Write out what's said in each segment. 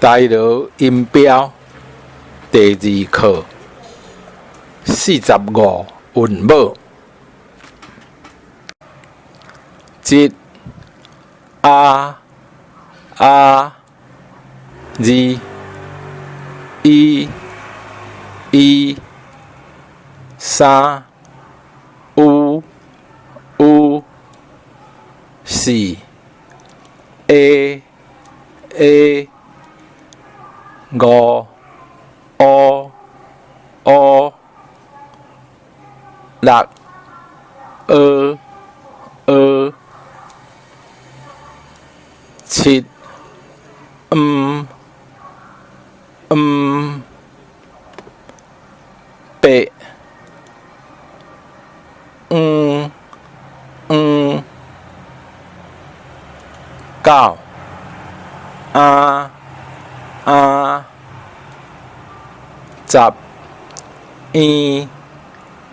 台羅音標第二課45韻母，一、啊、啊、二、一、一、三、有、有、四、A、A、五、烏、烏、六、蚵、蚵、七、毋、毋、八、黃、黃、九、餡、餡、十、嬰、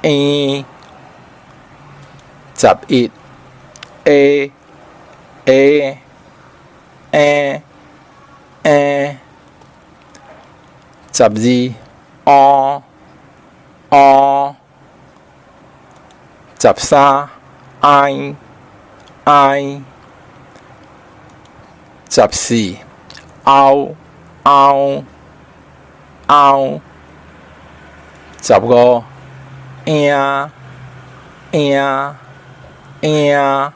嬰、11、下、下、嬰、嬰、12、烏、烏、13、哀、哀、14、拗、拗、拗、15、嬰、嬰、嬰、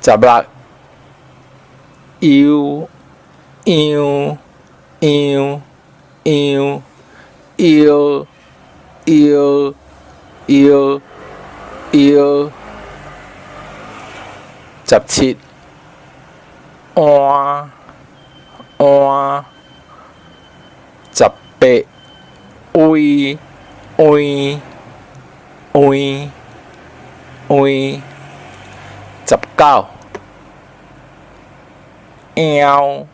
16、悠、悠、悠、悠、搖、搖、搖、搖、17、換、換、18、威、威、威、威、19、餚、餚、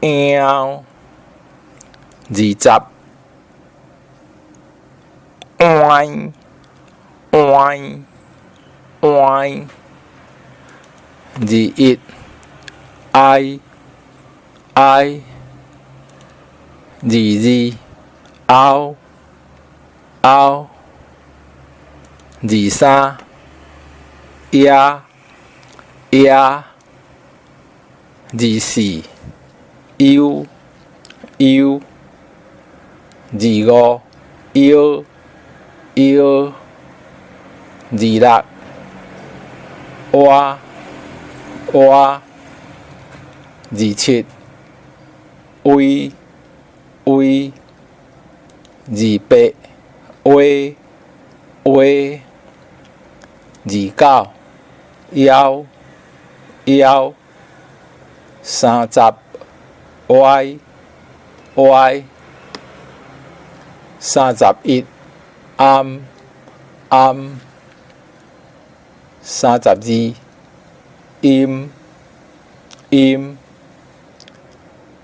餚、20、歪、歪、歪、21、哀、哀、22、拗、拗、23、亞、亞、24、悠、悠、25、搖、搖、26、倚、倚、27、威、威、28、畫、畫、29、枵、枵、30、歪、歪、31、頷、頷、32、陰、陰、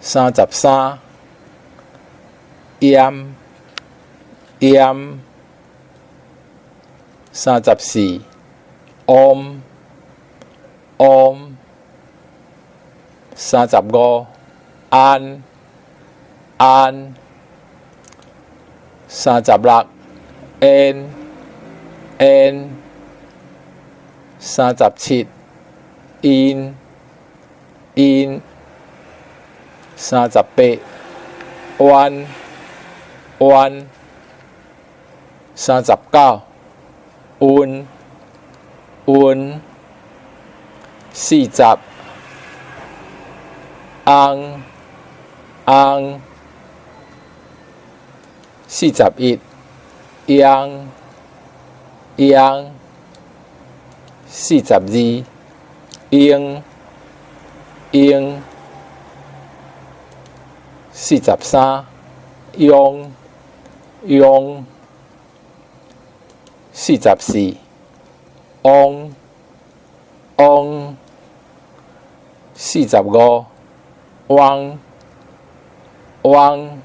33、閹、閹、34、嗡、嗡、35、按、按、36、緣、緣、37、因、因、38、彎、彎、39、溫、溫、40、翁、翁、41、央、央、42、英、英、43、擁、擁、44、翁、翁、45、汪、汪。